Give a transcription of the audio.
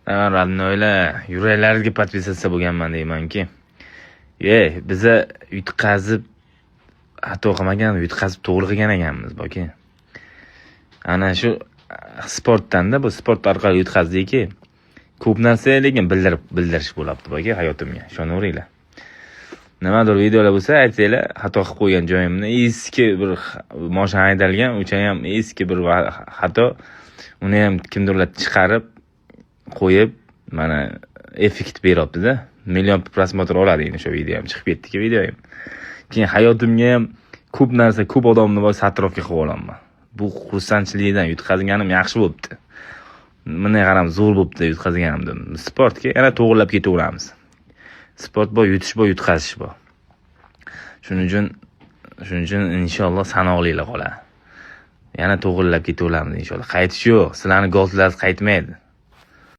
Родной lar, yuraklariga подписаться bo'lganman deymanki. Ye, biza yutqazib xato qilmagan, yutqazib to'g'ri qilgan ekanmiz, boki. Ana shu sportdanda, bu sport orqali yutqazdikki, ko'p narsa lekin bildirib bildirish bo'lyapti, boki, hayotimga. Ishonaveringlar. Nimadir videolar bo'lsa, aytsanglar, xato qilib qo'ygan joyimni, eski bir moshina haydalgan, o'sha ham eski bir xato, uni ham kimdirlar chiqarib qo'yib, mana effekt beryapti-da. Million просмотр oladi endi o'sha video ham, chiqib ketdiki video ham. Keyin hayotimga ham ko'p narsa, ko'p odamni bor сортировка qilib olaman. Bu xursandchilikdan yutqazganim yaxshi bo'libdi. Bunday qaram, zo'r bo'libdi yutqazganimda. Sportga yana to'g'irlab ketaveramiz. Sport bor, yutish bor, yutqazish bor. Shuning uchun inshaalloh sanoqlilar qoladi. Yana to'g'irlab ketaveramiz inshaalloh. Qaytish yo'q. Sizlarni goldlar qaytmaydi.